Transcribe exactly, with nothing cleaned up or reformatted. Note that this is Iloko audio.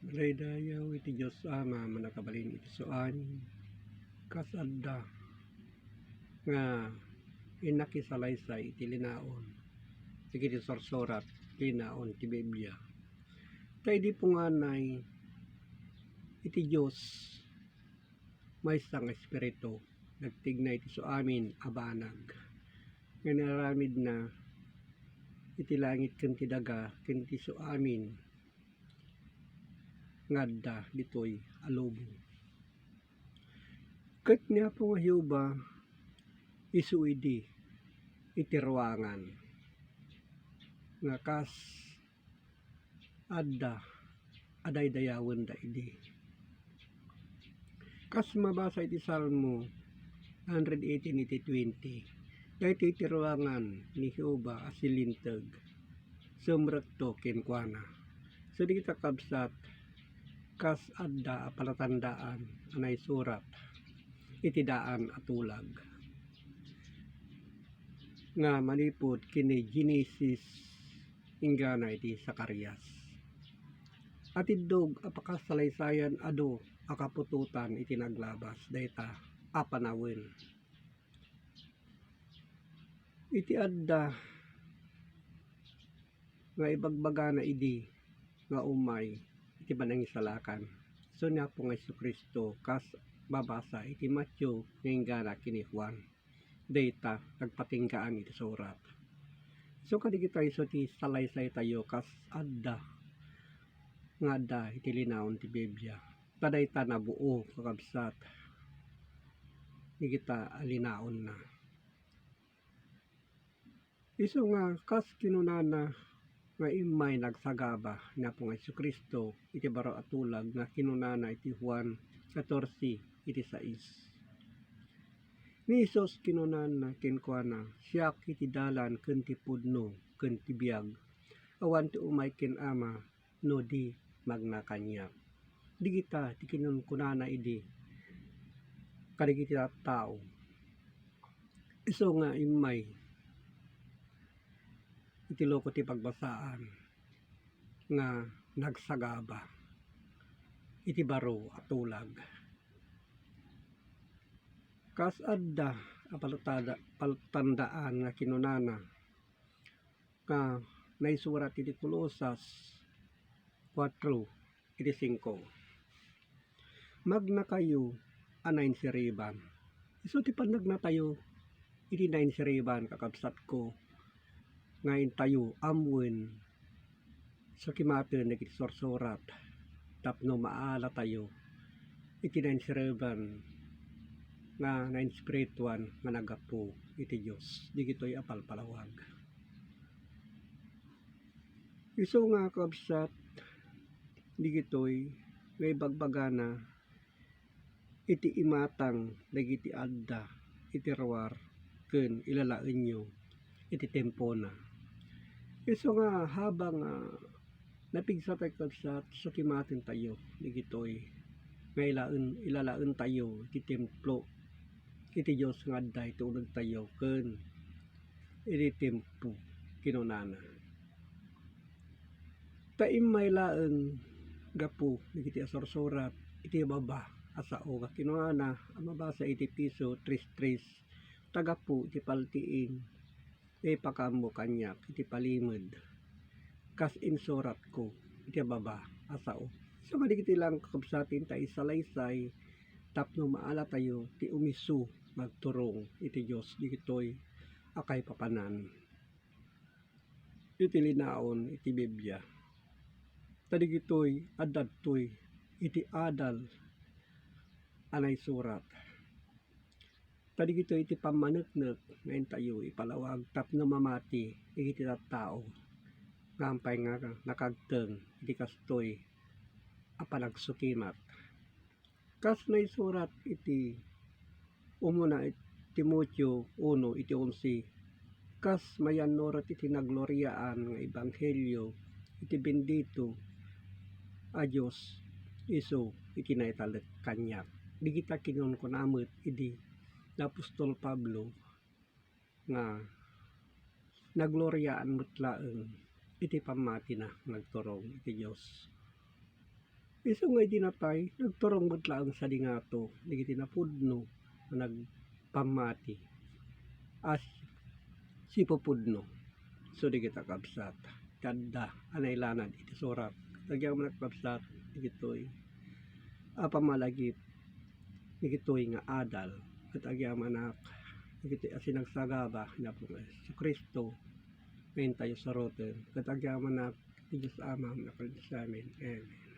Madaydayaw iti Dios Ama a mannakabalin iti suan, kas adda nga innakisalaysay iti linaon dagiti sursurat, linaon ti Biblia. Ta idi punganay iti Dios, maysa nga Espiritu, nagtignay iti suamin a banag nga inaramidna iti langit ken ti daga ken iti suamin nga adda ditoy a lubong. Ket ni Apo nga Jehovah, isu idi iti ruangan nga kas adda a daydayawenda idi. Kas mabasa iti Salmo one hundred eighteen iti twenty, daytoy ti ruangan ni Jehovah a silinteg, sumrekto kenkuana. So, dagita kabsat, kas adda a palatandaan a naisurat iti daan a tulag nga manipud ken ni Genesis inggana iti Zacarias. Atiddog a pakasalaysayan adu a kaputotan iti naglabas dayta a panawen. Iti adda nga ibagbagana idi nga umay iti panangisalakan, isu ni Apo nga Jesu-Cristo, kas mabasa iti Mateo nga inggana ken ni Juan. Dayta nagpatinggaan iti surat. So, kadagitoy isu ti salaysaytayo kas adda nga adda iti linaon ti Biblia. Ta dayta nabuo, kakabsat, dagita a linaonna. Isu nga kas kinunana nga immay nagsagaba ni Apo nga Jesu-Cristo iti baro a tulag nga kinunana iti Juan catorce iti sais. Ni Jesus kinunana kenkuana, "Siak iti dalan ken ti pudno ken ti biag. Awan ti umay ken Ama no di magna kaniak." Dagita ti kinunkunana idi kadagiti tattao. Isu nga immay iti loko ti pagbasaan nga nagsagaba iti baro a tulag. Kas adda a paltada-, paltandaan nga kinunana nga naisurat iti Colosas kuatro iti singko. Magnakayo a nainsiriban. Isu ti pannagnatayo iti nainsiriban, kakabsatko, nga intayo ammoen sakimaten dagiti sursurat tapno maalatayo iti nainsiriban nga nainspirituan nga naggapu iti Dios. Dagitoy a palpalawag. Isu nga, kabsat, dagitoy nga ibagbagana iti imatang dagiti adda iti ruar ken ilalaenyo iti tempona. Isu nga habang, ah, napigsatayo, kabsat, sakimatentayo dagitoy nga ilaen-, ilalaentayo iti templo iti Dios nga adda iti unegtayo ken iti tiempo kinunana. Ta immay laeng gapu dagiti asursurat iti baba a sao nga kinunana a mabasa iti Efeso tres tres, ta gapu iti paltiing nga ipakaammo kaniak iti palimed, kas insuratko iti baba a sao. So, kadagiti laeng, kakabsat, ti inta isalaysay tapno maalatayo ti umisu nga agturong iti Dios dagitoy a kaipapanan iti linaon iti Biblia. Ta dagitoy adda ditoy iti adal a naisurat. Ta dagitoy iti pammaneknek nga intayo ipalawag tapno mamati iti tattao nga ampay nga nakagteng iti kastoy a panagsukimat. Kas naisurat iti umuna iti Timoteo uno iti onse, kas mayannurat iti nagloriaan nga ebanghelio iti bendito a Dios isu iti naitalek kaniak. Dagita kinunkuna met idi ni apostol Pablo nga nagloriaan met laeng iti pammatina nga agturong iti Dios. Isu nga idi natay, nagturong met laeng sadi ngato dagiti napudno nga nagpammati a sipupudno. So, dagita kabsat, ti adda a nailanad iti surat. Ket agyamanak, kabsat, dagitoy a pammalagip dagitoy nga adal. Ket agyamanak dagitoy a sinagsagaba ni Apo nga Jesu-Cristo nga intayo saroten. Ket agyamanak ti Dios Ama nga agpalagip sa amin. Amen.